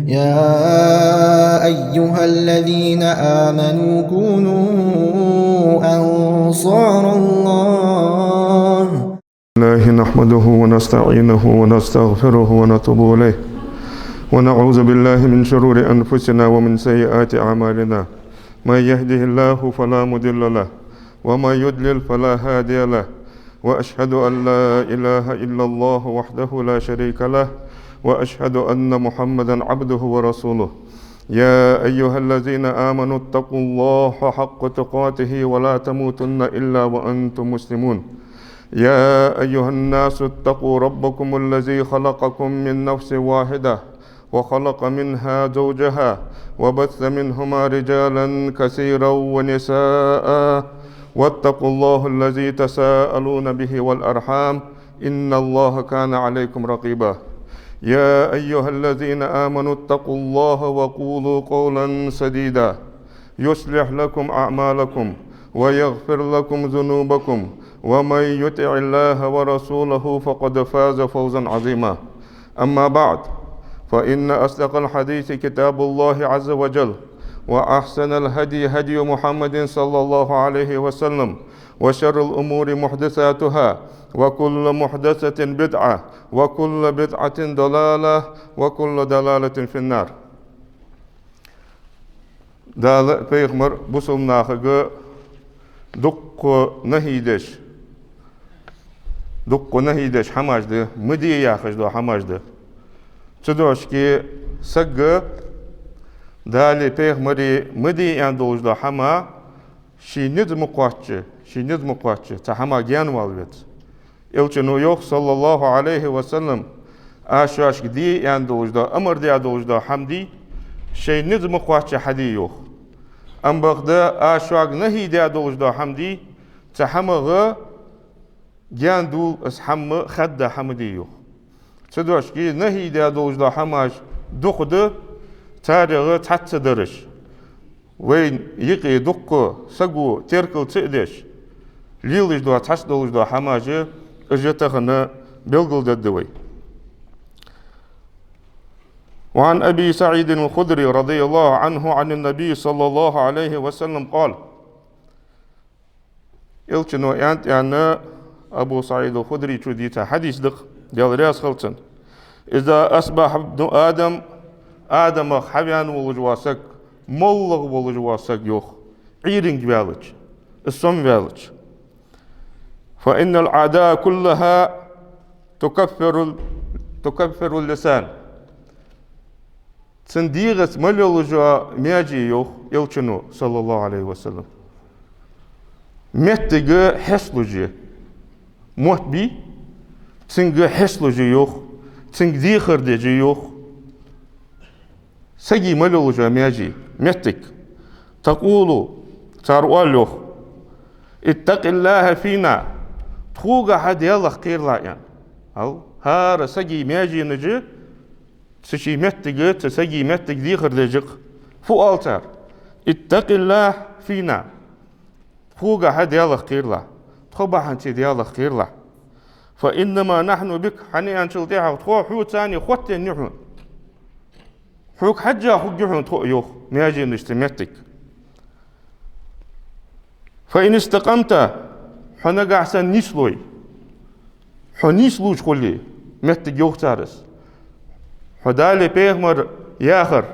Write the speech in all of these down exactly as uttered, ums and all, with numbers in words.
يا أيها الذين آمنوا كونوا أنصار الله. الله نحمده ونستعينه ونستغفره ونتوب إليه، ونعوذ بالله من شرور أنفسنا ومن سيئات أعمالنا. من يهده الله فلا مضل له، ومن يضلل فلا هادي له، وأشهد أن لا إله إلا الله وحده لا شريك له، وأشهد أن محمدا عبده ورسوله. يا أيها الذين آمنوا اتقوا الله حق تقاته ولا تموتن إلا وأنتم مسلمون. يا أيها الناس اتقوا ربكم الذي خلقكم من نفس واحدة وخلق منها زوجها وبث منهما رجالا كثيرا ونساء، واتقوا الله الذي تساءلون به والأرحام، إن الله كان عليكم رقيبا. يا أيها الذين آمنوا اتقوا الله وقولوا قولا سديدا، يصلح لكم أعمالكم ويغفر لكم ذنوبكم، ومن يطع الله ورسوله فقد فاز فوزا عظيما. أما بعد، فإن أصدق الحديث كتاب الله عز وجل، وأحسن الهدي هدي محمد صلى الله عليه وسلم، وشر الأمور محدثاتها، وكل محدثة بدعة، وكل بدعة ضلالة، وكل ضلالة في النار. Дала а, пайхамара а бусалба нахага дукха нахьи деш, дукха нахьи деш хӀамаш да, ма де яхаш дола хӀамаш да. Цудухьа сага Дала а, пайхамара а ма де аьнна долаш дола хӀама ший низ ма кхоачча, ший низ ма кхоачча, цу хӀамах гаьнавала веза. Элчано йоах, صلى الله عليه وسلم: «Аз шуга де аьнна долаш дола, амар даь долаш дола хӀама дий, шоай низ ма кхоачча хьаде», йоах. Амма бакъда аз шуга нахьи даь долаш дола хӀама дий, цу хӀамах гаьна дувла, из хӀама хадда хӀама де, йоах. Цудухьа нахьи даь долаш дола хӀамаш дукха да, царех цхьацца дараш. Вайна юкъе дукха саго теркал ца а деш, лелаш дола цхьацца долаш дола хӀамаш, уж тахан белгалдергда вай. وعن أبي سعيد الخدري رضي الله عنه عن النبي صلى الله عليه وسلم قال: Элчано аьннад, аьнна, Абу СаӀид ал-Худрийс дийца хьадис да-кх, Даьла раьза хилва цунна: «إذا أصبح ابن آدم», Адамах хьавена волаш вола саг, моллагӀа волаш вола саг, йоах, Ӏуйранга ваьлча, из сомаваьлча, «فإن الأعداء كلها تكفر، تكفر اللسان». Цун дегӀаца мел йолаш йола маьже, йоах Элчано, صلى الله عليه وسلم, моттиг хьесталуш я. Мотт бий, цунга хьесталуш я, йоах, цунга дехар деш я, йоах. Сага мел йолаш йола маьже, моттиг. «تقول», цар оал, йоах: «اتق الله فينا», тхогахьа Даьлах кхералахь, аьнна. Ал, хӀара сага маьженаш цу ший моттига, цу сага моттига дехар деш я-кх. Фу оал цар? «اتق الله فينا». Тхогахьа Даьлах кхералахь. Тхо бахьанце Даьлах кхералахь. «فإنما نحن بك», хӀана аьлча тӀехьагӀа тхо хьоца хоттаденна я хьона. Хьога хьежжа хургья хьона тхо, йоах, маьженашца моттиг. «فإن استقمت», хьо нагахьа санна нийслой, хьо нийслуш хуле, моттиг йоах цар из. Хьо Дала, пайхамара яхар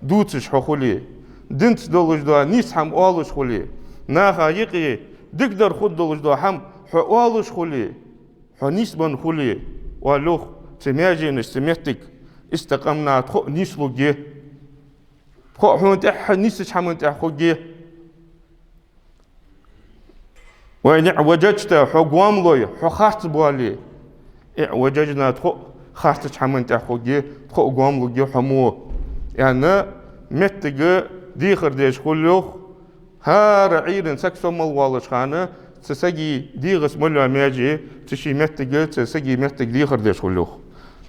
дувцаш хьо хуле, динца долаш дола нийса хӀама оалаш хуле, наха юкъе дикадар хургдолаш дола хӀама хьо оалаш хуле, хьо нийсбенна хуле, оал, йоах, цу маьженашца моттиг, «استقمنا», тхо а нийслургья. Тхо а хьона тӀехьа нийсача хӀаман тӀа хургья. «وإن اعوججت», хьо гом лой, хьо харц боале, «اعوججنا», тхо а харцача хӀаман тӀа хургья, тхо а гом лургья хьо мо, аьнна, моттига дехар деш хул, йоах. ХӀара Ӏуйрийна саг сомавала воаллача хана цу сага дегӀаца мел йола маьже, цу ший моттига, цу сага моттига дехар деш хул, йоах.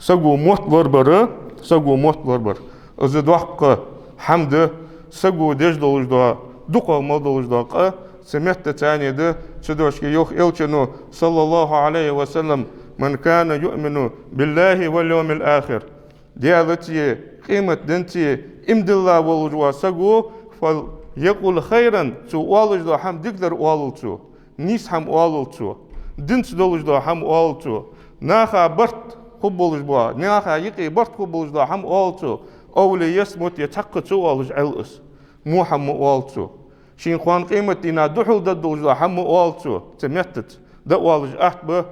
Саго мотт лорабар, саго мотт лорабар, из доккха хӀама да, саго деш долаш дола, дукхагӀа мел долаш дола къа цу меттаца да. Цудухьа йоах Элчано, صلى الله عليه وسلم: «من كان يؤمن بالله واليوم الآخر». Даьлаца, къематденца иман дилла волаш вола саг ва, «فليقل خيرا», цо оалаш дола хӀама дикадар оалалда цо, нийса хӀама оалалда цо, динца долаш дола хӀама оалалда цо, наха барт хургболаш бола, наха юкъе барт хургболаш дола хӀама оалалда цо, «أو ليصمت», е цхьаккха ца оалаш Ӏелла из, во хӀама ма оалалда цо. Шийна кхоана къематдийнахьа духьал дергдолаш дола хӀама ма оалалда цо, цу меттаца. ДӀаоалаш атта ба,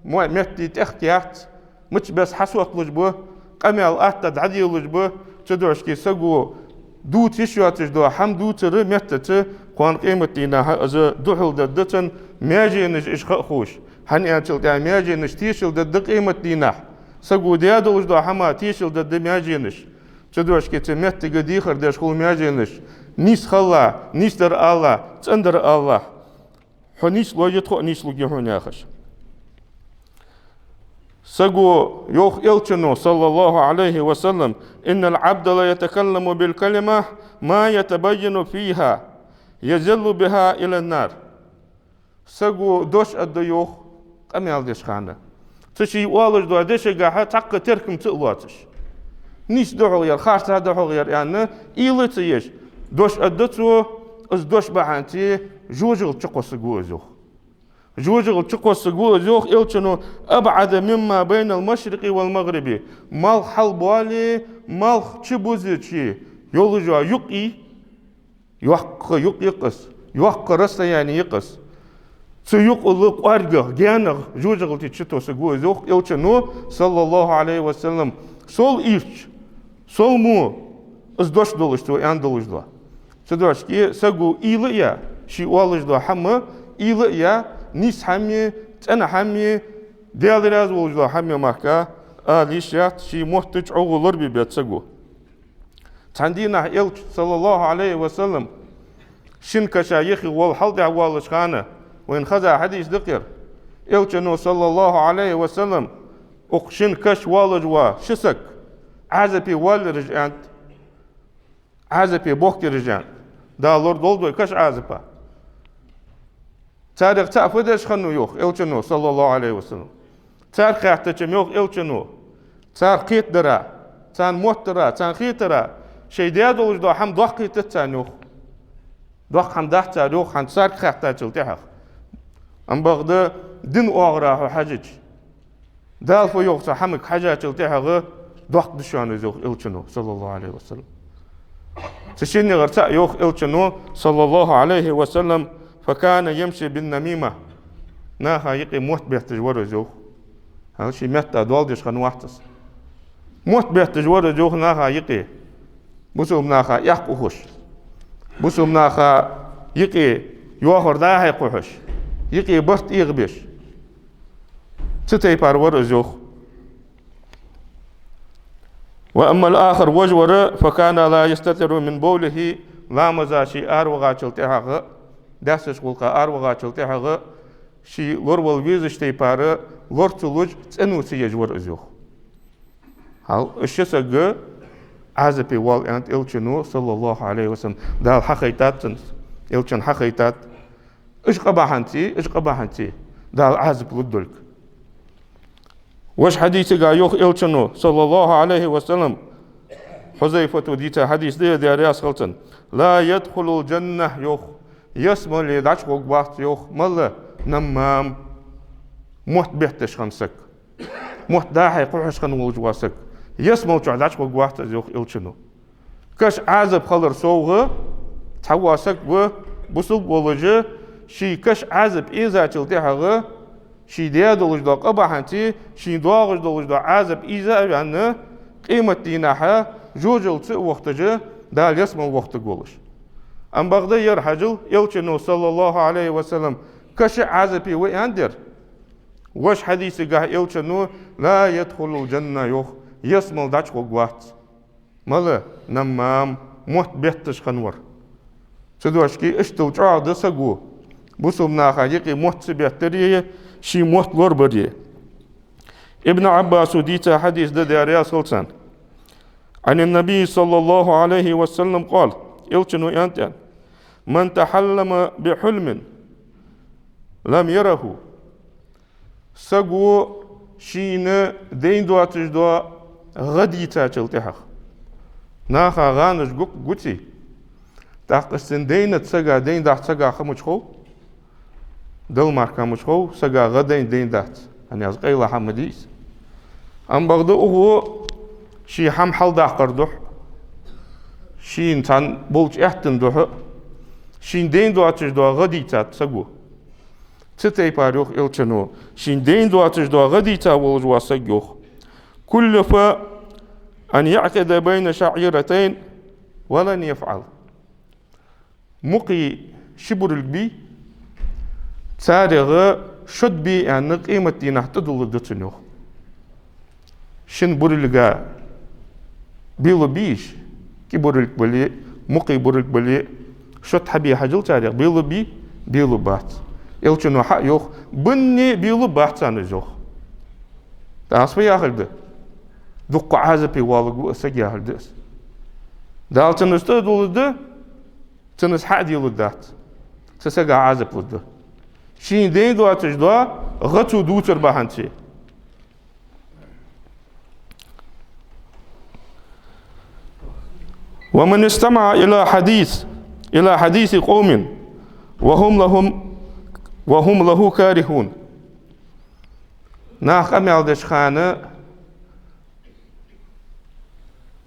мо-, метте тӀехк яц, мичча беса хьасотталуш ба, къамаьл атта дӀаделаш ба, цудухьа саго дувца йиш йоацаш дола хӀама дувцара меттаца кхоана къематдийнахьа из духьал дергда цунна, маьженаш уж ха а ховш. ХӀана аьлча тӀехьа маьженаш тешал дергда къематдийнахьа. Саго даь долаш дола хӀама тешал дергда маьженаш. Цудухьа цу меттага дехар деш хул маьженаш. Нийса хила, нийсадар ала, цӀенадар ала. Хьо нийслой, е тхо а нийслургья хьона, яхаш. Саго, йоах Элчано, صلى الله عليه وسلم: «إن العبد ليتكلم بالكلمة ما يتبين فيها يزل بها إلى النار». Саго дош аргда, йоах, къамаьл деш хана. Цу ший оалаш дола дешагахьа цхьаккха теркам ца а лоацаш. Нийса да-хьогӀ ер, харцахьа да-хьогӀ ер аьнна, уйла а ца еш, дош аргда цо, из дош бахьанца жожагӀате чукхоссаргва из, йоах. ЖожагӀате чукхоссаргва из, йоах Элчано, «أبعد مما بين المشرق والمغرب». Малх хьалбоале, малх чубузача йолаш йола юкъ я, йоккха юкъ я-кх из, йоккха расстояние я-кх из. Цу юкъал кӀоаргагӀа, гаьнагӀа жожагӀате чутоссаргва из, йоах Элчано, صلى الله عليه وسلم, сол ийрча, сол мо из дош долаш, цо аьнна долаш дола. Цудухьа саго уйла а яь, ший оалаш дола хӀама уйла а яь, нийса хӀама е, цӀена хӀама е, Даьла раьза волаш дола хӀама е мара ала йиш яц, ший мотт чӀоагӀа лорабе беза саго. Цхьан дийнахьа Элча, صلى الله عليه وسلم, шин каша юхе вола хьал тӀехьа воалаш хана, вайна хеза хьадис да-кх ер. Элчано, صلى الله عليه وسلم, укх шин каша воалаш вола ши саг Ӏазапе воаллараш, аьннад, Ӏазапе бохкараш, аьннад. Дала лорадолда вай каша Ӏазапах. Царех цаӀ фу деш хиннав, йоах Элчано, صلى الله عليه وسلم. Царга хаьттача-м, йоах Элчано, цар кхетадара, царна моттадара, царна хетадара, шоай даь долаш дола хӀама доккха хетац царна, йоах. Доккха хӀама дац цар, йоах, хӀанз царга хаьттачул тӀехьагӀа. Ам бакъда дина оагӀорахьа хьо хьежача, Дала фу йоах цу хӀамага хьежачул тӀехьагӀа, доккха да шоана из, йоах Элчано, صلى الله عليه وسلم. Цу шиннегара цаӀ йоах Элчано, صلى الله عليه وسلم: «فكان يمشي بالنميمة». Наха юкъе мотт бетташ вар из, йоах. ХӀа, ший метта доал деш хиннавац из. Мотт бетташ вар из, йоах, наха юкъе. Бусалба наха эккха ухаш, бусалба наха юкъе йоахар дӀа-хьа кхухьаш, юкъе барт эгӀабеш. Цу тайпара вар из, йоах. «وأما الآخر», вож вар, «فكان لا يستتر من بوله», ламаза ше аравахачул тӀехьагӀа, даьссача гӀулакха аравахачул тӀехьагӀа, ше лоравала везача тайпара лора ца луш, цӀено ца еш вар из, йоах. ХӀа, из ши саг Ӏазапе воал, аьннад Элчано, صلى الله عليه وسلم. Дала хьахайтад цунна, Элчано хьахайтад. Уж къа бахьанца, уж къа бахьанца Дала Ӏазап лургдолга. Вож хьадисага йоах Элчано, صلى الله عليه وسلم, Хьузайфата дийца хьадис да ер, Даьла раьза хилва цунна: «لا يدخل الجنة», йоах, ялсмале дӀачугӀоргвац, йоах, мала, «نمام», мотт бетташ хинна саг. Мотт дӀа-хьа кхухьаш хинна волаш вола саг. Ялсмала чу дӀачугӀоргвац из, йоах Элчано. Каша Ӏазап хилар совгӀа, цхьавола саг ва, бусалба волаш, ший каша Ӏазап эзачул тӀехьагӀа, ший даь долаш дола къа бахьанца, шийна доагӀаш долаш дола Ӏазап ийза а ваьнна, къематдийнахьа жожагӀате ца а вохийташ, Дала ялсмала вохийтаргволаш. Ам бакъда ер хьажал, Элчано, صلى الله عليه وسلم, каша Ӏазапе ва аьннадар. Вож хьадисагахьа Элчано «لا يدخل الجنة» йоах, ялсмала дӀачугӀоргвац. Мала? «نمام», мотт бетташ хинна вар. Цудухьа иштта чӀоагӀа да саго бусалба наха юкъе мотт ца беттаре, ший мотт лорабаре. Ибн Ӏаббаса дийца хьадис да, Даьла раьза хилва царна. عن النبي صلى الله عليه وسلم قال, Элчано аьннад: «من تحلم بحلم لم يره». Саго шийна дайна доацаш дола гӀа дийцачул тӀехьагӀа. Наха гӀанаш гу-, гуций? ТӀаккха цун дайнад сага, дайн дац сага ха мича хов? Далла мара ха мича хов, сага гӀа дайнад, дайн дац. ХӀана аьлча къайла хӀама дий из. Амма бакъда укхо ший хӀама хьалдаккхар духьа, шийна цхьана болча аьттан духьа, шийна дайна доацаш дола гӀа дийцад саго. Цу тайпара йоах Элчано, шийна дайна доацаш дола гӀа дийца волаш вола саг йоах: كلف أن يعقد بين شعيرتين ولن يفعل. Мукъий ши бурилг бий, царех шод бе аьнна, къематдийнахьа тӀадулларгда цунна йоах. Шин бурилга бело бий уж, кӀи бурилг бале, мукъий бурилг бале, шод хьабе хьажал царех, бело бий? Бело бац. Элчано хьа а йоах, бенне бело бац царна из йоах. ТӀаккха фу яхилга да? Дукха Ӏазапе воалларгва из саг яхилга да из. Дала цунна из тӀадулларгда, цунна из хьа а делларгдац. Цу сага Ӏазап лургда. Шийна дайна доацаш дола гӀа цо дувцар бахьанца. ومن استمع إلى حديث، إلى حديث قوم وهم لهم، وهم له كارهون. Наха къамаьл деча хана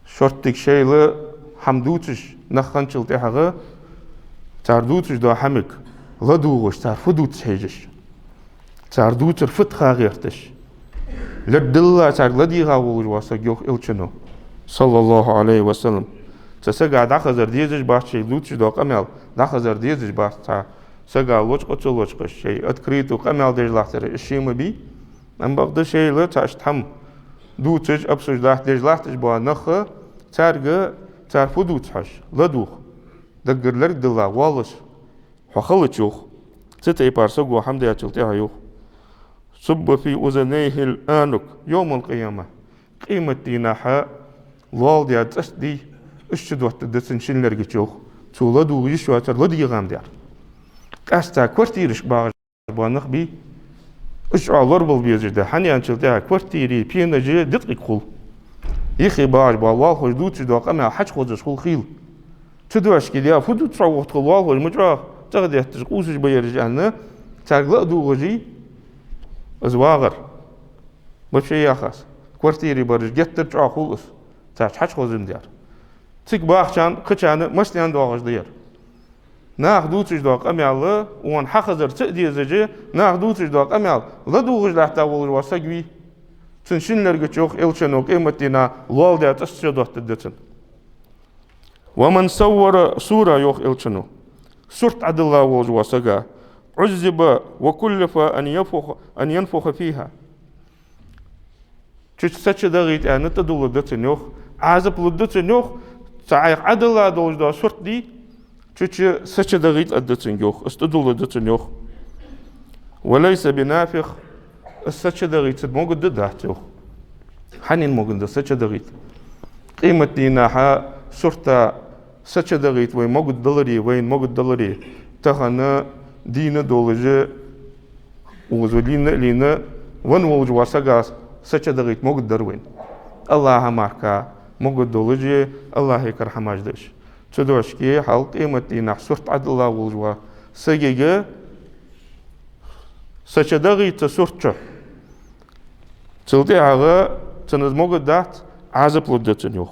шорттига шоайла хӀама дувцаш нах хинначул тӀехьагӀа, цар дувцаш дола хӀамага ладувгӀаш, цар фу дувц хьежаш, цар дувцар фуд ха гӀерташ, лердилла царга ладийгӀа волаш вола саг йоах Элчано, صلى الله عليه وسلم. Цу сага дӀахазар дезаш бац, шоайла дувцаш дола къамаьл дӀахазар дезаш бац, цхьа сага лочкъа а ца лочкъаш, шоай открыто къамаьл деш латтар из ше ма бий. Амма бакъда шоайла цхьа иштта хӀама дувцаш, обсуждать деш латташ бола нах, царга цар фу дувц хьожаш, ладувгӀа, даггара лердилла, воаллаш хьо хилча йоах. Цу тайпара саго хӀама даьчул тӀехьагӀа йоах: صب في أذنيه الآنك يوم القيامة. Къематдийнахьа лоал даь цӀацкъ дий, из чудоттаргда цун шин лерга чу йоах. Цо ладувгӀа йиш йоацар ладийгӀа ма даьр. Къаьстта квартирашка багӀаш бола нах бий, из чӀоагӀа лорабала безаш да, хӀана аьлча тӀехьа квартирий, пенажи диткъиг хул. Юххе багӀаш бола лоалахоша дувцаш дола къамаьл хьачухозаш хул хийла. Цу дошке дӀа фу дувц хьо, вахт хул лоалахоша, ма чӀоагӀа цӀагӀа детташ, къувсаш ба ераш аьнна, царга ладувгӀаш дий из вагӀар. Вообще яхаш, квартире бараш геттара чӀоагӀа хул из, царца хьачухозаш ма даьр. Цига бахачарна, кхычарна массанена доагӀаш да ер. Наха дувцаш дола къамаьл, укхунна хьахазар ца а дезаш, наха дувцаш дола къамаьл ладувгӀаш латта волаш вола саг вий, цун шин лерга чу йоах Элчано къематдийнахьа лоал даь цӀацкъ чудоттаргда цун. ومن صور صورة, йоах Элчано, сурт Ӏодилла волаш вола саг, عذب وكلف أن ينفخ، أن ينفخ فيها. Цу чу са чудагӀийта аьнна тӀадулларгда цунна йоах, Ӏазап лургда цунна йоах, цу Ӏайха Ӏодилла долаш дола сурт дий, цу чу са чудагӀийта аргда цунга йоах, из тӀадулларгда цунна йоах. وليس بنافخ, из са чудагӀийта могаргда дац йоах. ХӀана могаргда са чудагӀийта? Къематдийнахьа сурта са чудагӀийта вайна могаргдаларе, вайна могаргдаларе, тахан дийна долаш, укхаза лийнна а лийнна, венна волаш вола сага са чудагӀийта могаргдар вайна. АллахӀа мара могаргдолаш, АллахӀа кара хӀамаш деш. Цу дошке хьалха къематдийнахьа сурт Ӏодилла волаш вола сагага са чудагӀийта сурт чу. Цул тӀехьагӀа цунна из могаргдац, Ӏазап лургда цунна йоах.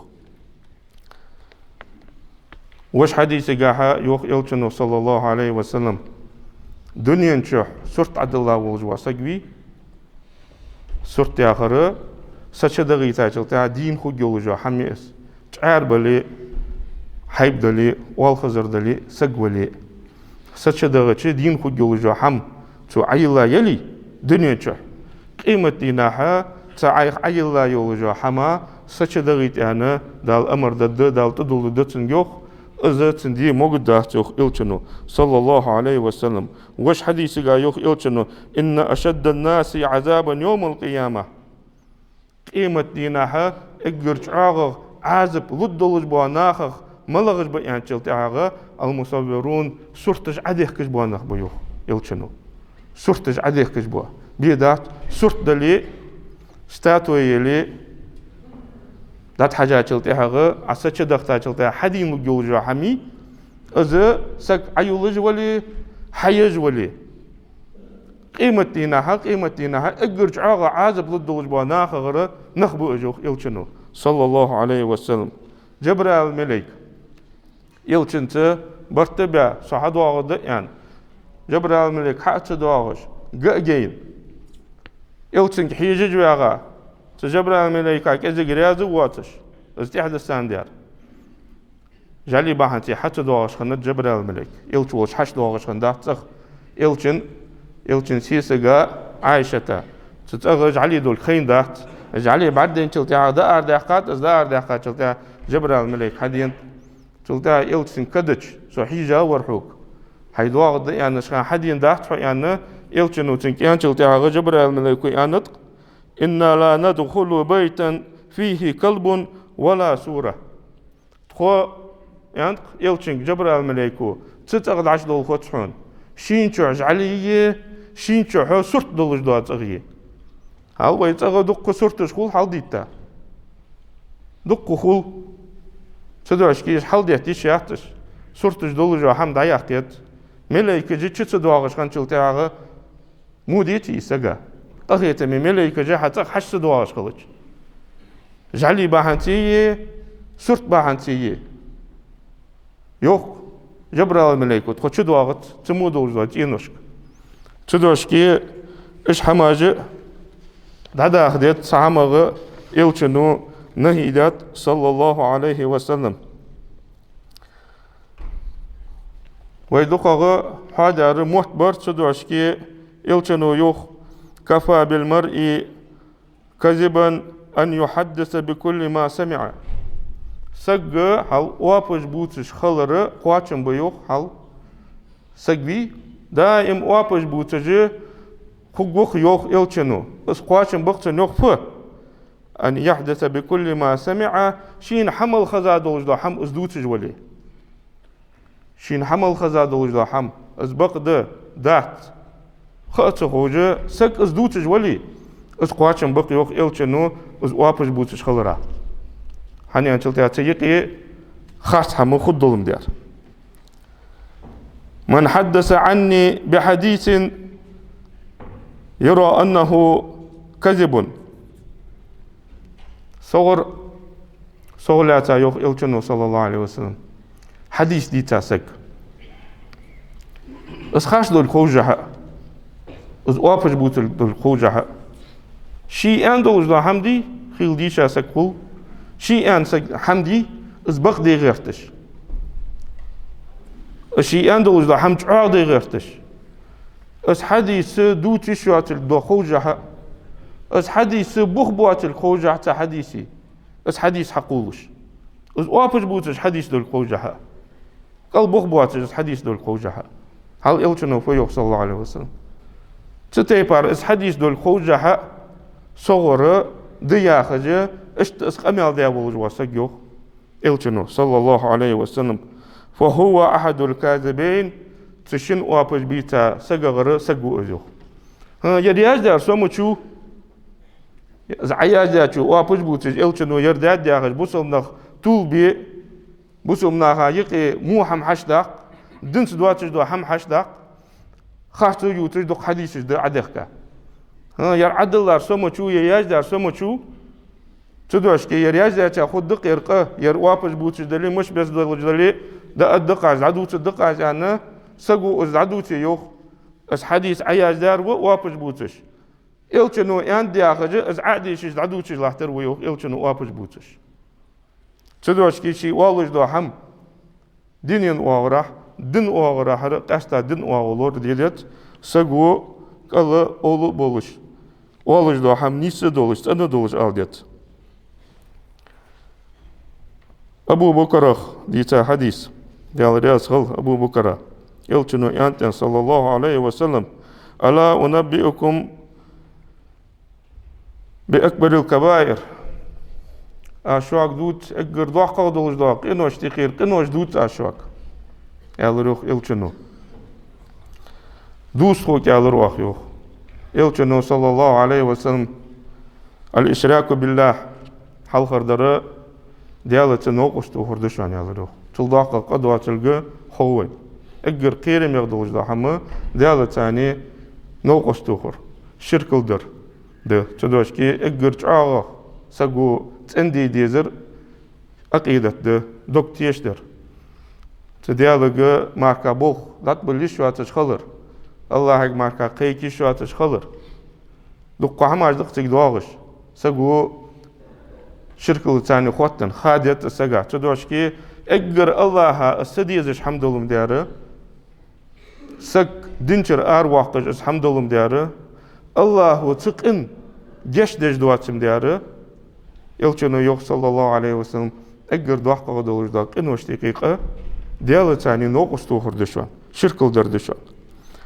Вож хьадисагахьа йоах Элчано, صلى الله عليه وسلم, дунен чу сурт Ӏодилла волаш вола саг вий, сурт яхар са чудагӀийтачул тӀехьа дийна хургйолаш йола хӀама я из. ЧӀара бале а, хьайба дале а, оалхазар дале а, саг вале а. Са чудагӀача дийна хургйолаш йола хӀама цо Ӏойилла яле дунен чу, къематдийнахьа цу Ӏайха Ӏойилла йолаш йола хӀама са чудагӀийта аьнна Дала амар дергда, Дала тӀадулларгда цунга йоах, из цун де могаргдац йоах Элчано, صلى الله عليه وسلم. Вож хьадисага йоах Элчано: إن أشد الناس عذابا يوم القيامة. Къематдийнахьа эггара чӀоагӀагӀа Ӏазап лургдолаш бола нахах малагӀаш ба аьнначул тӀехьагӀа, المصورون, сурташ Ӏодехкаш бола нах ба йоах Элчано. Сурташ Ӏодехкаш бола. Бе дац, сурт дале а, статуя яле а, ДӀатӀахьежачул тӀехьагӀа, Ӏа са чу дахийтачул тӀехьагӀа хьадийна лургйолаш йола хӀама, из саг Ӏойолаш вале, хьаеш вале, къематдийнахьа, къематдийнахьа эггара чӀоагӀа Ӏазап лургдолаш бола нахагара нах ба уж, йоах Элчано, саллаллахӀу Ӏалайхи ва саллам. Жабраил малейк Элчанца барт а баь, со хьадоагӀаргда аьнна, Жабраил малейк хьа а ца доагӀаш, га а гайна, Элчанга хьежаш вагӀа, цу Жабраил малейка кӀезига раьза а воацаш, из тӀехьадиссан дар. ЖӀали бахьанце хьа ца доагӀаш хиннад Жабраил малейк. Элча волча хьа доагӀаш хиннадац цӀагӀа. Элчан, Элчан сесага Ӏайшата цу цӀагӀа жӀали долга хайнадац. ЖӀали бӀаргадайначул тӀехьагӀа дӀаарадаьккхад, из дӀаарадаьккхачул тӀехьагӀа Жабраил малейк хьаденад. Цул тӀехьагӀа Элчанга кадача, со хьийжа вар хьога. Хьай доагӀаргда аьнна, шоана хьадийна дац хьо аьнна, Элчано цунга аьнначул тӀехьагӀа Жабраил малейко аьннад-кх: «إنا لا ندخل بيتا فيه كلب ولا صورة». Тхо, аьннад-кх Элчанга Жабраил малейко, цу цӀагӀа дӀачудолхац хьона шийна чу жӀали е, шийна чу хьо сурт долаш дола цӀагӀа е. Хьал вай цӀагӀа дуккха сурташ хул хьалдитта. Дуккха хул. Цудухьа уж хьалдетта йиш яц уж. Сурташ долаш йола хӀама дӀаяккха еза. Малейкаш чу ца доагӀаш хинначул тӀехьагӀа муха дийца из сага? Къахетаме малейкаш хьа цӀагӀа хьа ца доагӀаш хилча. ЖӀали бахьанце е, сурт бахьанце е. Йоах Жабраил малейко, тхо чудоагӀац цу мо долаш дола цӀеношка. Цудухьа уж хӀамаш дӀадаха деза, цу хӀамах Элчано нахьи даьд, саллаллахӀу Ӏалайхи ва саллам. Вай дукхагӀа хьоадаьр мотт бар, цудухьа Элчано йоах: «كفى بالمرء كذبا أن يحدث بكل ما سمع». Саг хьал оапаш бувцаш хилар кхоачам ба, йоах, хьал. Саг вий, даим оапаш бувцаш хургва-кх, йоах Элчано. Из кхоачам ба-кх цунна, йоах, фу? «أن يحدث بكل ما سمع», шийна хьа мел хеза долаш дола хӀама из дувцаш вале. Шийна хьа мел хеза долаш дола хӀама, из бакъда, дац, ха а ца ховш, саг из дувцаш вале, из кхоачам ба-кх, йоах Элчано, из оапаш бувцаш хиларах. ХӀана аьлча, цу юкъе харц хӀама хургдолаш дар. «من حدث عني بحديث يرى أنه كذب». Согара, согара лаьца, йоах Элчано, саллаллахӀу Ӏалайхи ва саллам, хьадис дийца саг. Из харц долга ховш а, из оапаш бувцалга долга ховш а. Ше аьнна долаш дола хӀама дий, хийла дийша саг хул. Ше аьнна саг хӀама дий, из бакъ де гӀерташ. Ше аьнна долаш дола хӀама чӀоагӀа де гӀерташ. Из хьадис дувца йиш йоацалга долга ховш а. Из хьадис бух боацалга ховш а цу хьадиса. Из хьадис хьакхувлаш. Из оапаш бувцаш хьадис долга ховш а. КӀал бух боацаш из хьадис долга ховш а. Хьал Элчано фу йоах, саллаллахӀу Ӏалайхи ва саллам? Цу тайпара из хьадис долга ховш а, согара да яхаш, иштта из къамаьл даь волаш вола саг, йоах Элчано, саллаллахӀу Ӏалайхи ва саллам. «فهو أحد الكاذبين», цу шин оапаш бийца сагагара саг ва из, йоах. ХӀа, ер яздер со ма чу. Из Ӏаяздаьчо оапаш бувцаш, Элчано ер даьд яхаш, бусалба нах тувлабе, бусалба наха юкъе во хӀама хьачудаккха, динца доацаш дола хӀама хьачудаккха, харцо ювцаш дукха хьадисаш да Ӏодехка. ХӀа, ер Ӏадиллар со ма чу, ер яздаьр со ма чу. Цудухьа ер яздаьчоа хургда-кх ер къа, ер оапаш бувцаш дале, мишта бесса долаш дале, дӀааргда-кх аз, дӀадувцаргда-кх аз аьнна, саго из дӀадувце, йоах. Из хьадис Ӏаяздаьр ва оапаш бувцаш. Элчано аьннад яхаш, из Ӏа а дешаш, дӀадувцаш латтар ва, йоах, Элчано оапаш бувцаш. Цудухьа ший оалаш дола хӀама дина оагӀорахьа, дина оагӀорахьара къаьстта дина оагӀув лораде деза, саго кӀала, овла а болаш, оалаш дола хӀама нийса долаш, цӀена долаш ала деза. Абу Бакарах дийца хьадис, Даьла раьза хилва Абу Бакара. Элчано аьннад, саллаллахӀу Ӏалайхи ва саллам: «ألا أنبئكم بأكبر الكبائر؟» Аз шуга дувц эггара доккхагӀа долаш дола къиношта юкъера къинош дувц аз шуга, аьлар, йоах, Элчано. Дувца хьога, аьлар оаха, йоах Элчано, саллаллахӀу Ӏалайхи ва саллам. «الإشراك بالله», хьалхардар Даьлаца новкъост тохар да шоана, аьлар йоах. Цул доккха къа доацилга хов вайна. Эггара кхерамегӀа долаш дола хӀама Даьлаца новкъост тохар, ширкал дар да. Цу дошке эггара чӀоагӀа саго цӀенде дезар Ӏакъидат да, дог тешадар. Цу Даьлага мара болх дӀатӀабилла йиш йоацаш хилар, АллахӀага мара кхайка йиш йоацаш хилар. Дукха хӀамаш да-кх цига доагӀаш. Саго ширкалца хоттаденна, ха детта сага. Цу дошке эггара АллахӀа из ца дезаш хӀама долаш ма дий ер. Саг динчара аравоаккхаш из хӀама долаш ма дий ер, АллахӀо цу къина гешт деш доацаш ма дий ер. Элчано йоах, саллаллахӀу Ӏалайхи ва саллам, эггара доккхагӀа долаш дола къиношта юкъе къа Даьлаца новкъост тохар да шоана, ширкал дар да шоана.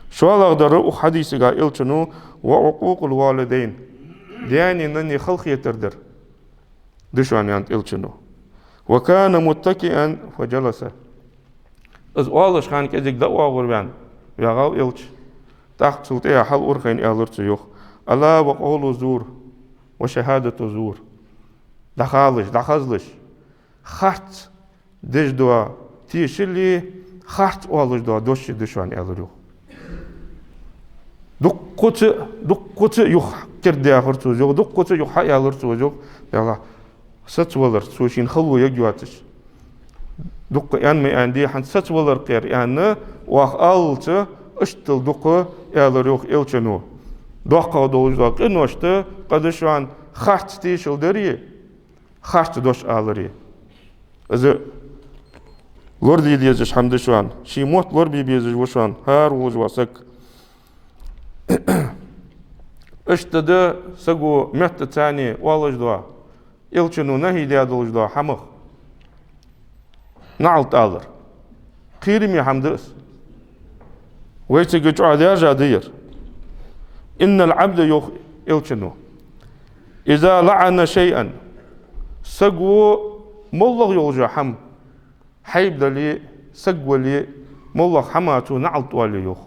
ШоллагӀдар укх хьадисага Элчано: «وعقوق الوالدين». Даьна-наьна халахетар дар да шоана, аьннад Элчано. «وكان متكئا فجلس». Из оалаш хана кӀезига дӀаоагӀорваьнна вагӀа Элча. ТӀаккха цул тӀехьа хьал-урхайна аьлар цо йоах: «ألا وقول زور وشهادة زور». ДӀахалаш, дӀахазлаш, харц деш дола тешал а, харц оалаш дола дош а да шоана, аьлар йоах. Дуккхаза, дуккхаза юха кердадаьхар цо из йоах, дуккхаза юха хьааьлар цо из йоах. Далла, сацавалар, цо шийна хало яга йоацаш. Дукха аьнна ма аьннадий, хӀанз сацавалар кхер аьнна, оаха аллалца, иштта дукха аьлар йоах Элчано. ДоккхагӀа долаш дола къиношта къа да шоана харц тешал дари, харц дош алари. Из лораде дезаш хӀама да шоана. Ший мотт лорабе безаш ва шоана хӀара волаш вола саг. Иштта да саго меттаца оалаш дола, Элчано нахьи даь долаш дола хӀамах наӀалт алар. Кхераме хӀама да из. Вай цига чӀоагӀа даьржа да ер. «إن العبد», йоах Элчано, «إذا لعن شيئا», саго моллагӀа йолча хӀама, хьайба дале, саг вале, моллагӀа хӀамах цо наӀалт оале, йоах,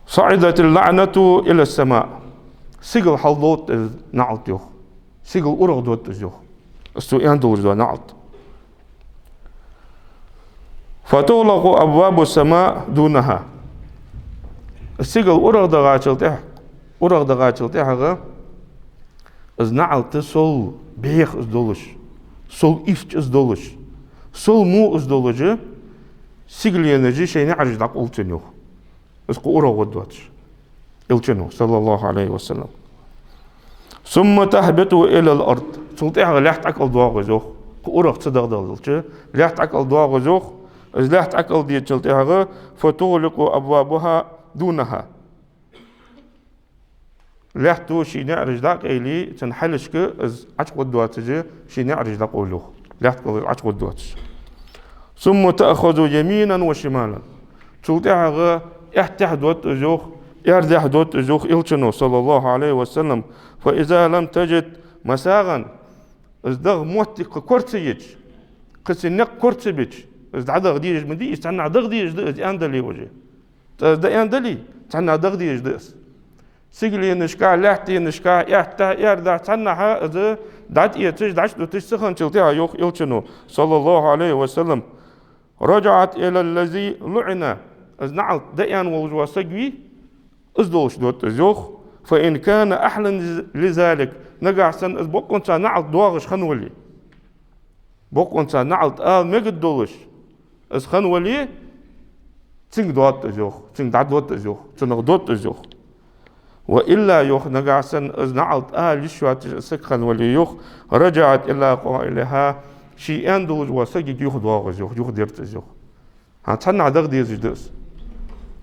«صعدت اللعنة إلى السماء». Сигала хьалдоагӀа из наӀалт, йоах. Сигала урагӀ доагӀа из, йоах, из цо аьнна долаш дола наӀалт. «فتغلق أبواب السماء دونها». Из сигала урагӀ дагӀачул тӀехьа, урагӀ дагӀачул тӀехьагӀа из наӀалт сол бӀеха из долаш, сол ирча из долаш, сол во из долаш, сигаленаш шоай наӀараш дӀакъовл цун, йоах. Из кхы урагӀ варгдоацаш. Элчано, саллаллахӀу Ӏалайхи ва саллам. «ثم تهبط إلى الأرض». Цул тӀехьагӀа лаьтта ӀокӀалдоагӀа из, йоах. Кхы урагӀ ца дагӀдаллалца, лаьтта ӀокӀалдоагӀа из, йоах. Из лаьтта ӀокӀалдечул тӀехьагӀа «فتغلق أبوابها دونها». Лаьтто ший наӀараш дӀакъайле, цун хьалхашка из ӀочугӀоргдоацаш, ший наӀараш дӀакъовл, йоах. Лаьтта кӀал из ӀочугӀоргдоацаш. «ثم تأخذ يمينا وشمالا». Цул тӀехьагӀа аьттехьа доагӀа из, йоах, аьрдехьа доагӀа из, йоах Элчано, саллаллахӀу Ӏалайхи ва саллам. «فإذا لم تجد مساغا». Из дагӀа моттиг кхы кора ца еча, кхы цун никъ кора ца бича, из дӀадагӀа дезаш ма дий из, цхьаннахьа дагӀа дезаш да из, аьнна дале уже. ТӀаккха из дӀааьнна дале, цхьаннахьа дагӀа дезаш да из. Сигаленашка, лаьттанашка, аьттехьа, аьрдехьа цхьаннахьа из дӀатӀаэцаш, дӀачудуташ ца хинначул тӀехьагӀа, йоах Элчано, саллаллахӀу Ӏалайхи ва саллам: «رجعت إلى الذي لعن». Из наӀалт дӀааьнна волаш вола саг вий, из долаш доагӀа из, йоах. «فإن كان أهلا لذلك». Нагахьа санна из бокъонца наӀалт доагӀаш хинна вале, бокъонца наӀалт ала мегаргдолаш из хинна вале, цунга доагӀа из, йоах, цунга дӀадоагӀа из, йоах, цунах доагӀа из, йоах. «وإلا», йоах, нагахьа санна из наӀалт ала йиш йоацаш из саг хинна вале, йоах, «رجعت إلى قائلها», ший аьнна долаш волча сагага юхадоагӀа из, йоах, юхадерз из, йоах. ХӀанз цхьаннахьа дагӀа дезаш да из.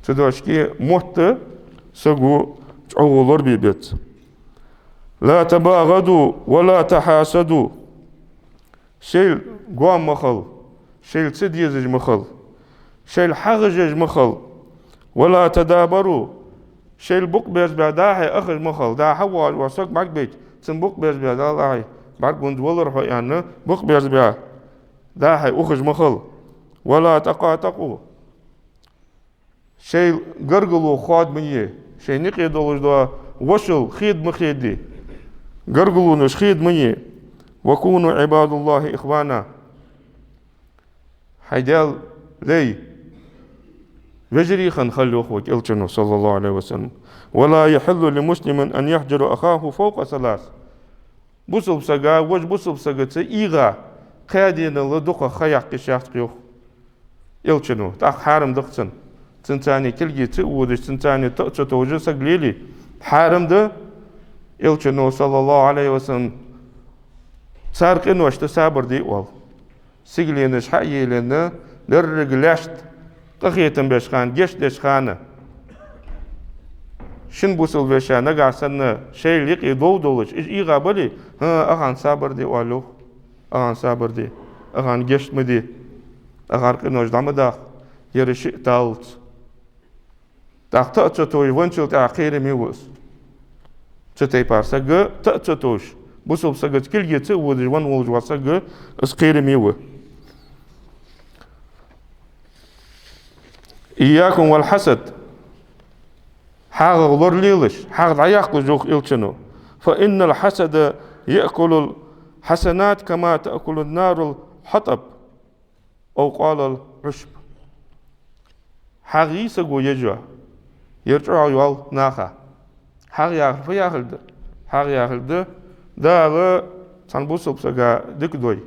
Цу дошке мотт саго чӀоагӀа лорабе беза. «لا تباغضوا ولا تحاسدوا». Шоайла гоама ма хила, шоайла ца дезаш ма хила, шоайла хьагӀажаш ма хила. «ولا تدابروا». Шоайла букъ берзабаь дӀа-хьа ухаш ма хила. ДӀа-хьа воагӀаш вола саг бӀаргабайча, цун букъ берзабаь, Даллахьий, бӀаргагонза валар хьо, аьнна, букъ берзабаь дӀа-хьа ухаш ма хила. «ولا تقاطعوا». Шоайла гаргало хоаде ма е, шоай юкъе долаш дола вошал хеда ма хеде. Гаргалонаш хеда ма е. وكونوا عباد الله إخوانا. Хьай Даьла лай вежарий хинна хила, йоах вай Элчано, صلى الله عليه وسلم. ولا يحل لمسلم أن يهجر أخاه فوق ثلاث. Бусалба сага вож бусалба сагаца ийгӀа кхаь денал дукхагӀа ха яккха йиш яц, йоах Элчано. ТӀаккха хьарам да-кх цунна. Цунца кулгеца а водаш, цунца тӀа а ца товжаш саг лелае хьарам да. Элчано, صلى الله عليه وسلم, цар къиношта сабар де оал. Сигаленаш хьаеллача, деррига лаьшта къахетам беш хана, гешт деш хана, шин бусалба вешийна нагахьа санна шоайла юкъе дов долаш, уж ийгӀа бале, хӀа, ахӀан сабар де оал, йоах. АхӀан сабар де, ахӀан гешт ма де, ахӀар къинош дӀа ма даха, ер шиъ таллалца. ТӀаккха тӀа а ца товжаш венначул тӀехьагӀа кхераме ва из. Цу тайпара саг тӀа а ца товжаш, бусалба сагаца кулгеца а водаш венна волаш вола саг, из кхераме ва. إياكم والحسد. ХьагӀах лоралелаш, хьагӀ дӀаяккхалаш, йоах Элчано. فإن الحسد يأكل الحسنات كما تأكل النار الحطب. أو قال العشب. ХьагӀ йий саго еш йола, ер чӀоагӀа йоал наха. ХьагӀ яхар фу яхилга да? ХьагӀ яхилга да, Дала цхьан бусалба сага дика дой,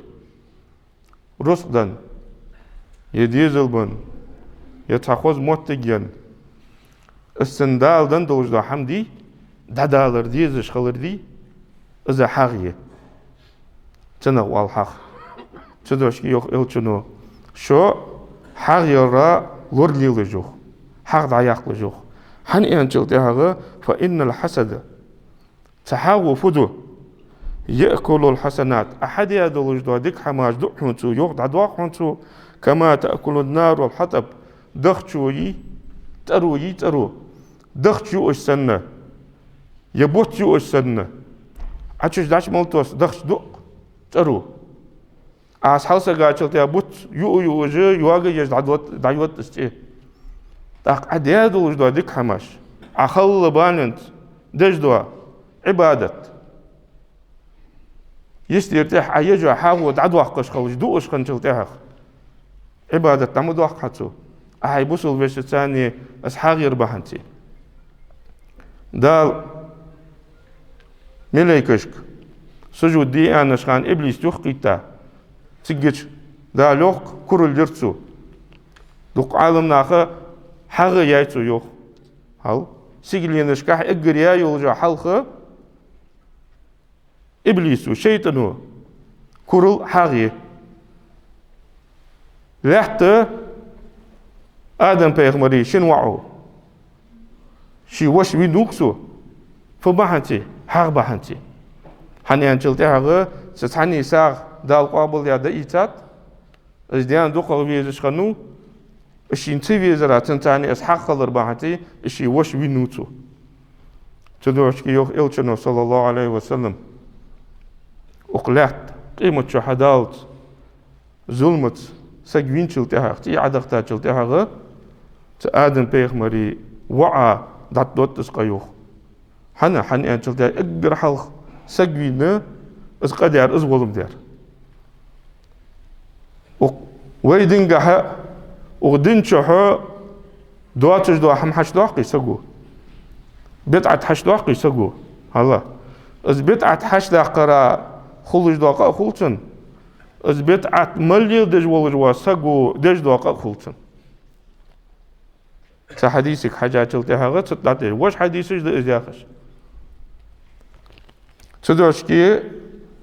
рузкъа денна, е дезал бенна, е цхьа хоза моттиг енна, из цунна Дала денна долаш дола хӀама дий, дӀадалар дезаш хилар дий, из хьагӀ я. Цунах оал хьагӀ. Цудухьа йоах Элчано, шо хьагӀ яра лоралелаш, йоах, хьагӀ дӀаяккхалаш, йоах. ХӀана аьлча тӀехьагӀа, فإن الحسد. Цу хьагӀо фу ду? يأكل الحسنات. Ӏа хьадаь долаш дола дика хӀамаш дуъ хьона цо, йоах, дӀадоаккх хьона цо, كما تأكل النار الحطب. Дахчо йий, цӀаро йий, цӀаро. Дахча юаш санна, е буц юаш санна, Ӏа чуш дӀачу мел тоссу дахча дуъ-кх цӀаро. Ӏа хьалсагаьчул тӀехьагӀа буц юа-юаш, йоага еш дӀадот-, дӀайотт из цӀи. ТӀаккха Ӏа даь долаш дола дика хӀамаш, Ӏа халла баланца деш дола Ӏибадат, йистера тӀехьа Ӏа еш йола хьагӀо дӀадоаккхаш хилча, дуаш хинначул тӀехьагӀа, Ӏибадат дӀа ма доаккх хьа цо, Ӏа хьай бусалба вешийца из хьагӀ яр бахьанца. Дала малейкашка сужуд де аьннача хана иблис юхакхийтта, цигача Дала, йоах, курал йир цо. Дукха Ӏаламнаха хьагӀ яьй цо, йоах. Хьал, сигаленашкахьа эггара яь йолча хьалха иблисо, шайтӀано курал хьагӀ яь. Лаьтта Адам-пайхамара шин воӀо ший воша вийнав-кх цо. Фу бахьанца? ХьагӀ бахьанца. ХӀана аьлча тӀехьагӀа цу цхьанне сагӀа Дала къоабалъяь дӀаийцад, из даьна дукхагӀа везаш хиннав, из шийна ца везара, цунца из хьагӀ хилар бахьанца, из ший воша вийнав цо. Цудухьа йоах Элчано, صلى الله عليه وسلم, укх лаьтта къематди хьадаллалца, зуламаца саг вийначул тӀехьагӀа, цӀий Ӏодахийтачул тӀехьагӀа, цу Адам-пайхамара воӀа дӀатӀадотт из къа, йоах. ХӀана? ХӀана аьлча тӀехьагӀа эггара хьалха саг вийна, из къа даьр, из волам даьр. Укх вай дингахьа, укх дина чухьа доацаш дола хӀама хьачудоаккхий саго? БидӀат хьачудоаккхий саго? Хьал, из бидӀат хьачудаккхара хулаш дола къа а хул цунна, из бидӀат мел леладеш волаш вола саго деш дола къа а хул цунна. Цу хьадисага хьежачул тӀехьагӀа цу тӀа дӀатӀадеш. Вож хьадисаш да из яхаш. Цудухьа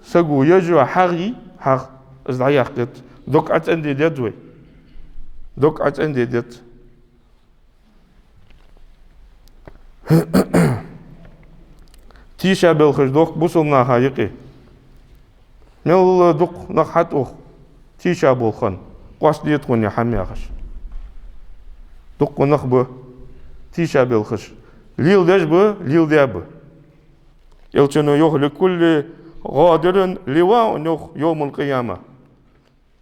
саго еш йола хьагӀ йий, хьагӀ, из дӀаяккха деза. Дог Ӏоценде деза вай. Дог Ӏоценде деза. Тийша белхаш да-кх бусалба наха юкъе. Мел дукха нах хьатӀавоагӀа тийша болх хинна, къоастаде тхона ер хӀама яхаш. Дукха нах ба тийша белхаш. Леладеш ба, леладаь ба. Элчано йоах: لكل غادر لواء, йоах, يوم القيامة.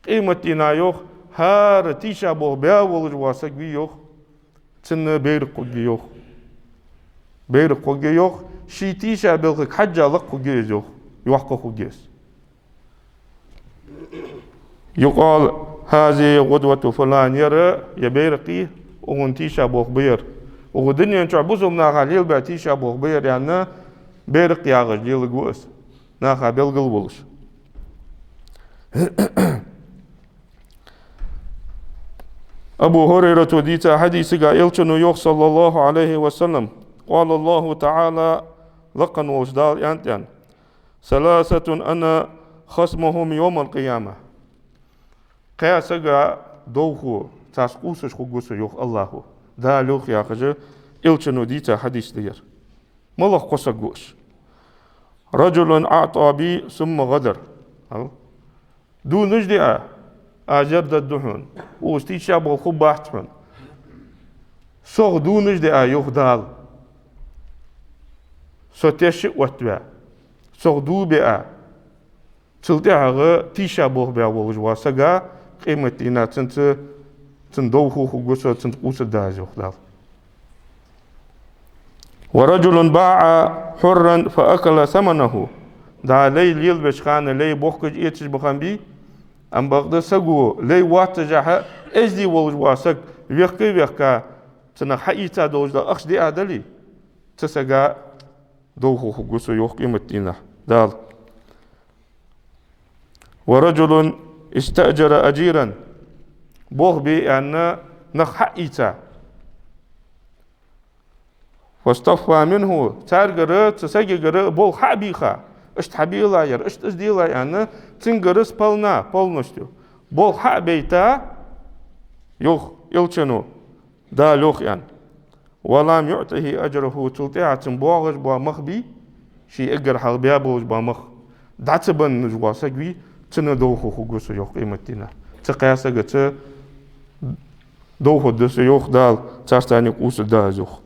Къематдийнахьа, йоах, хӀара тийша болх баь волаш вола саг вий, йоах, цунна байракх хургья, йоах. Байракх хургья, йоах, Ший тийшабелхага хьежжа лакха хургья из, йоах, йоккха хургья из. يقال: هذه غدوة فلان, ер, ер байракх я, укхун тийшаболх ба ер. Укх дунен чу бусалба наха лелабаь тийшаболх ба ер, аьнна, байракх ягӀаш леларгва из, наха белгал волаш. Абу Хурайрата дийца хьадисага Элчано йоах, صلى الله عليه وسلم: قال الله تعالى, лакха волча Дала аьннад: ثلاثة أنا خصمهم يوم القيامة. Кхаь сага довхо, царца къувсаш хургва со, йоах АллахӀа. Дала йоах яхаш, Элчано дийца хьадис да ер. МалагӀа кхо саг ва уж? رجل أعطى بي ثم غدر. Ал? Дувнаш диа, аз ер дергда хьона, укхаза тийшаболх хургбац хьона. Сох дувнаш диа, йоах Дала, со теш а оттаваь, сох дув биа, цул тӀехьагӀа тийшаболх баь волаш вола саг, къематдийнахьа цунца, цун довхо хургва со, цунца къувсаргда аз, йоах Дала. ورجل باع حرا فأكل ثمنه. ДӀа лай лелабеча хана лай бохкаш эцаш ба хиннабий, ам бакъда саго лай воаццашехьа эздий волаш вола саг вехка-вехка, цунах хьаийца долаш дола ахча диа дале, цу сага довхо хургва со, йоах, къематдийнахьа Дала. ورجل استأجر أجيرا. Болх бе аьнна, нах хьаийца. فاستوفى منه, царгара, цу сагагара болх хьа а бийха, иштта хьабийлла ер, иштта из дийлла аьнна, цунгара сполна, полностью болх хьа а байта, йоах Элчано, Дала йоах аьнна. ولم يعطه أجره, цул тӀехьагӀа цунна боагӀаш бола мах бий, ший эггара хьалха баь болаш бола мах дӀа ца бенна вола саг вий, цунна довхо хургва со, йоах, къематдийнахьа. Цу кхаь сагаца довхаргда со, йоах Дала, царца къувсаргда аз, йоах.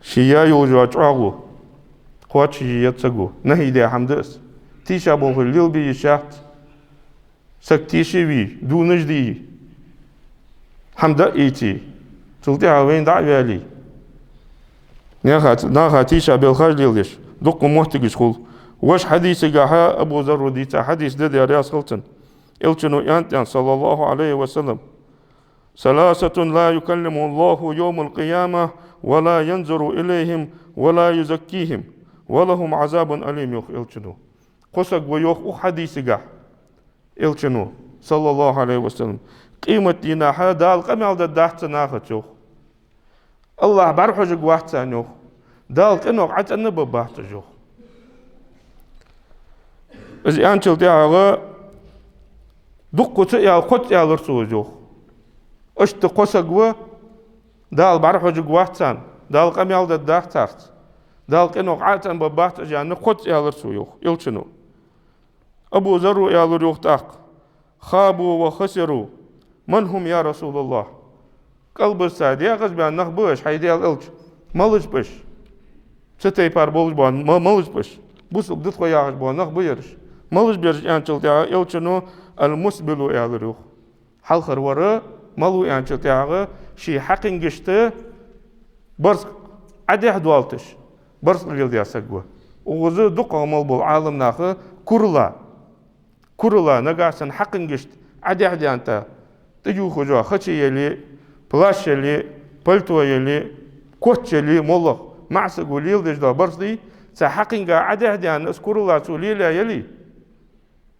Ше яь йолаш йола чӀоагӀо кхоачашъе еза саго. НахӀий даь хӀама да из. Тийшаболх лелабе йиш яц. Саг тийша вий, дувнаш дий, хӀама дӀаийций, цул тӀехьагӀа вайна дӀа а ваьлий, наха, наха тийшабелхаш леладеш, дукха моттигаш хул. Вож хьадисагахьа, Абу Зарра дийца хьадис да, Даьла раьза хилва цунна. Элчано аьннад, صلى الله عليه وسلم: ثلاثة لا يكلمهم الله يوم القيامة ولا ينظر إليهم ولا يزكيهم ولهم عذاب أليم, йоах Элчано. Кхо саг ва, йоах, укх хьадисагахьа Элчано, صلى الله عليه وسلم, къематдийнахьа Дала къамаьл дергдац цу нахаца, йоах. АллахӀ бӀарахьожаргвац царна, йоах. Дала къинойх ӀацӀенна баргбац уж, йоах. Из аьнначул тӀехьагӀа дуккха ца аьлча, кхозза аьлар цо из, йоах. Иштта кхо саг ва, Дала бӀарахьожаргвац царна, Дала къамаьл дергдац царца, Дала къинойх ӀацӀенна баргбац уж аьнна, кхозза аьлар цо, йоах Элчано. Абу Зарра аьлар, йоах, тӀаккха: خابوا وخسروا، من هم يا رسول الله؟ КӀалбарца дегӀаза баьнна нах ба уж, хӀай Даьла Элча. Малаш ба уж? Цу тайпара болаш бола, ма-, малаш ба уж? Бусалба да тхо яхаш бола нах ба ераш. Малаш ба ераш аьнначул тӀехьагӀа Элчано: المسبل, аьлар, йоах. Хьалхарвар малав аьнначул тӀехьагӀа, ший хьакхингашта барзкъа Ӏодехьадоалийташ, барзкъа леладаь саг ва. Укхаза дукхагӀа мел бола Ӏаламнаха курала, курала, нагахьа санна хьакхингашта Ӏодехьадаьнна тӀа, тӀадувхаш йола хачи яле, плащ яле, пальто яле, коч яле, моллагӀа маӀа саго леладеш дола барзкъа дий, цу хьакхинга Ӏодехьадаьнна, из курала цо лелаяь яле,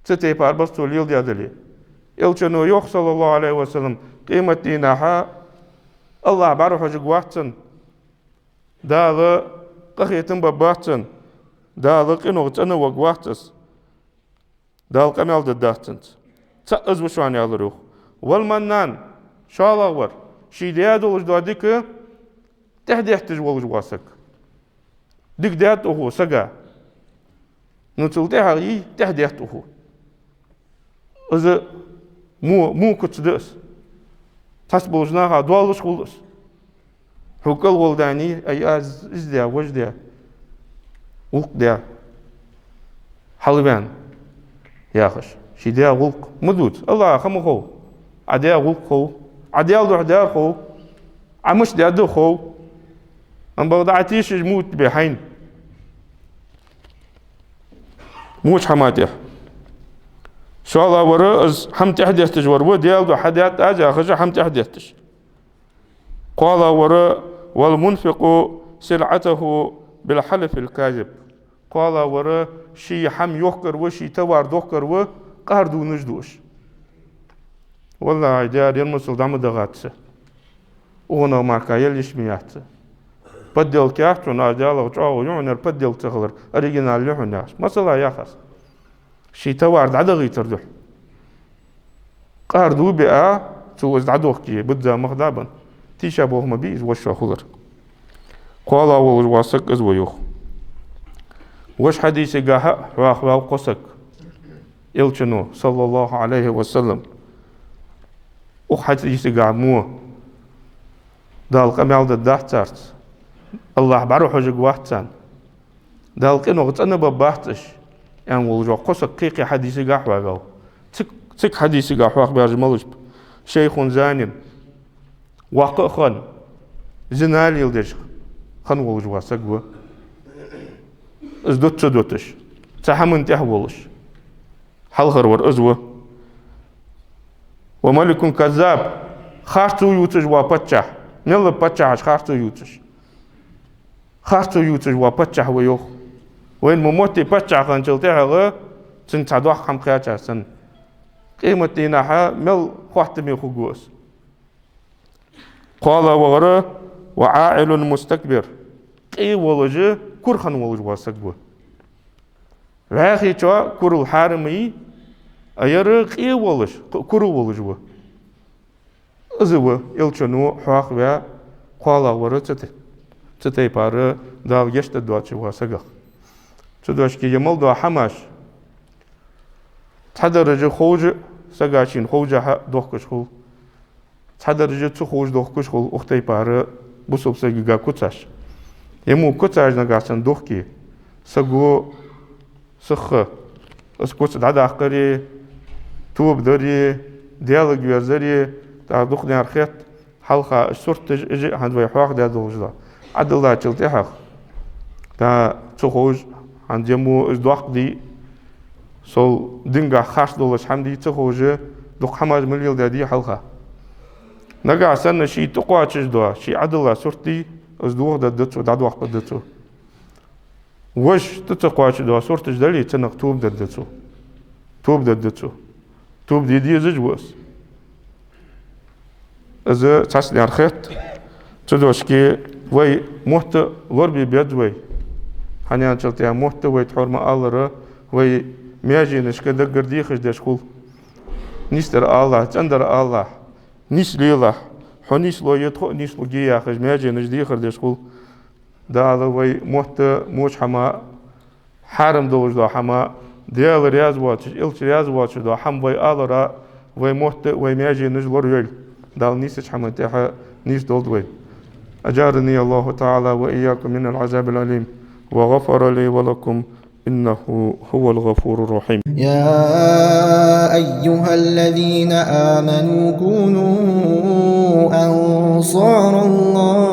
цу тайпара барзкъа цо леладаь дале. Элчано йоах, صلى الله عليه وسلم, къематдийнахьа АллахӀ бӀарахьожаргвац цунна, Дала къахетам баргбац цунна, Дала къинойх цӀенваргвац из, Дала къамаьл дергдац цунца. ЦаӀ из ва шоана, аьлар, йоах. والمنان, шоллагӀвар, ше даь долаш дола дика тӀехьадетташ волаш вола саг. Дика даьд укхо сага, ну, цул тӀехьагӀа йий, тӀехьадетт укхо. Из му-, мукаца да из. Цхьацца болча наха доаллаш хул из. Хьога кӀалгӀолла даьннадий, ай, аз из даь, вож даь, гӀулакх даь, хьалваьнна, яхаш. Ше даь гӀулакх ма дувца. АллахӀа ма хов. Ӏа даь гӀулакх хов. Ӏа Даьла духьа даьр хов. Ӏа мишта даьд хов. Амма бакъда Ӏа тешаш муттабе хьайна. Моча хӀама тӀехьа. ШоллагӀвар из хӀама тӀехьа детташ вар ва, Даьла духьа хьадаьд аз яхаш хӀама тӀехьа детташ. КхоалагӀвар: والمنفق سلعته بالحلف الكاذب. КхоалагӀвар ший хӀама йохкар ва, ший товар дохкар ва, къар дувнаш дуаш. ВаллахӀи, Даьла, ер масал дӀа ма дагӀац са. Укханах мара кхы яла йиш ма яц са. Подделка яц хьона, аз Даьлах чӀоагӀо ю хьона, ер подделка ца хилар, оригинал я хьона яхаш. Масала яхаш. Ший товар дӀадахийтар духьа. Къар дувбе а, цо из дӀадохке, бизза мах дӀабенна. Тийша болх ма бий из вошал хулар. КхоалагӀа волаш вола саг из ва йоах. Вож хьадисагахьа хьоахаваьв кхо саг. Элчано, صلى الله عليه وسلم, укх хьадисагахьа мо: Дала къамаьл дергдац царца, АллахӀ бӀарахьожаргвац царна, Дала къинойх цӀенабергбац уж, аьнна волаш вола кхо саг кхы-кхы хьадисагахьа хьоахаваьв. Цига, цига хьадисагахьа хьоахабаьраш малаш ба? شيخ زان, воккха а хинна, зина леладеш хинна волаш вола саг ва. Из дут ца дуташ, цхьа хӀаман тӀехьа волаш. Хьалхарвар из ва. وملك كذاب, харцо ювцаш вола паччахь. Мел ба паччахьаш харцо ювцаш? Харцо ювцаш вола паччахь ва йоах. Вайна мо моттиг паччахь хинначул тӀехьагӀа цунна цхьа доккха хӀама кхаьча санна, къематдийнахьа мел хоаттаме хургва из. КхоалагӀвар: وعائل مستكبر, къе волаш, кура хинна волаш вола саг ва. ВӀаьхийчоа курал хьарам я, а ер къе волаш, ку-, кура волаш ва. Из ва Элчано хьоахаваь кхоалагӀвар цу тӀа-, цу тайпара Дала гешт дергдоацаш вола сагах. Цудухьа ер мел дола хӀамаш цхьадараш ховш, сага шийна ховшшехьа дохкаш хул. Цхьадараш ца ховш дохкаш хул укх тайпара бусалба сагага куцаш. Ер мо куцаш нагахьа санна дохке, саго сиха из куц дӀадаккхаре, тоба даре, Даьлага верзаре, тӀаккха дукха наьха хет, хьалха уж сурташ, уж а хӀанз вай хьоахадаь долаш дола Ӏадиллачул тӀехьагӀа. ТӀаккха ца ховш, хӀанз ер мо из доккха дий, сол дингахьа харц долаш хӀама дий ца ховш, дукха хӀамаш ма леладаьдий хьалха. Нагахьа санна ший тӀакхоачаш дола ший Ӏадилла сурт дий, из дохадаргда цо, дӀадоаккхаргда цо. Вож тӀа ца кхоачаш дола сурташ дале, цунах тоба дергда цо. Тоба дергда цо. Тоба де дезаш ва из. Из цхьацца наьха хет. Цудухьа вай мотт лорабе беза вай. ХӀана аьлча тӀа мотт вай тхьовра ма аллара, вай маьженашка даггара дехаш деш хул. Нийсдар алалахь, цӀендар алалахь, нийса лелахь, хьо нийслу е тхо а нийслу е яхаш, маьженаш дехар деш хул. Дала вай мотт моча хӀама, хьарам долаш дола хӀама, Даьла раьза воацаш, Элча раьза воацаш дола хӀама вай алара, вай мотт, вай маьженаш лоравойла. Дала нийсача хӀаман тӀехьа нийсдолда вай. أجارني الله تعالى وإياكم من العذاب الأليم، وغفر لي ولكم، إنه هو الغفور الرحيم. يا أيها الذين آمنوا كونوا أنصار الله.